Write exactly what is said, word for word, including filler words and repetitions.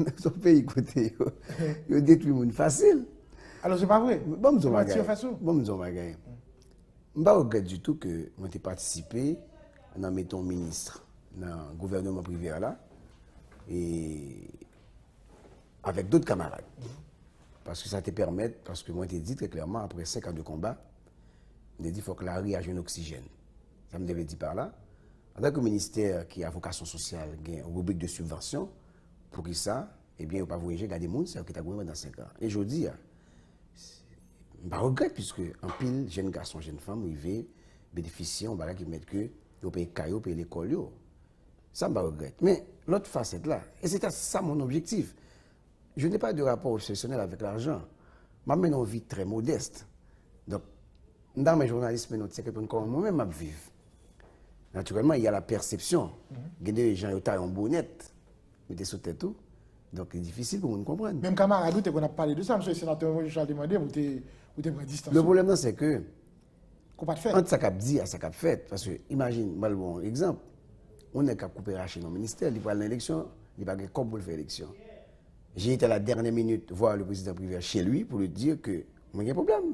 Se yon peyi kote yo, yo detwi moun fasil. Alò, se pa vre. Ban m di yon Manti yo bagay. Fè sou. Ban m di yon bagay. M pa regrèt ditou ke mwen te patisipe nan mete yon minis nan gouvènman Privert la e avèk dòt kamarad. Paske sa te pèmèt, paske mwen te di trè klèman, apre senk an de konba, m te di fòk lari a jwenn oksijèn. Sa m te vle di pa la, antanke ministè ki a vokasyon sosyal gen yon ribrik de sibvansyon, poukisa, ebyen, yo pa voye je gade moun sa yo ki ta goumen pandan senk an. E jodi a, m pa regrèt, piske anpil jèn gason, jèn fanm rive benefisye yon bagay ki pèmèt ke yo peye kay yo, peye lekòl yo. Sa m pa regrèt. Men, lòt fasèt la, e se ta sa mon objectif. Je n'ai pas de rapport obsessionnel avec l'argent. M ap mennen yon vi trè modès. Donk, m ta renmen jounalis mennen yon ti enkyèt pou n kòman mwen menm m ap viv. Natirèlman, il y a la perception. Gen de jan yo ta yon bonèt, mete sou tèt ou. Donk, li difisil pou moun konprann. Menm kamarad ou te konn ap pale de sa, msye senatè Moïse Jean Charles te mande, ou te, ou te pran distans. Le pwoblèm nan, se ke Ou pa t fè. Ant sa k ap di a sa k ap fèt, paske imajine, m pral ba w yon egzanp. Yon nèg k ap koupe rache nan ministè, li pral nan eleksyon, li pa gen kòb pou l fè eleksyon. J'ai été à la dernière minute voir le président Privert chez lui pour lui dire que mwen gen pwoblèm.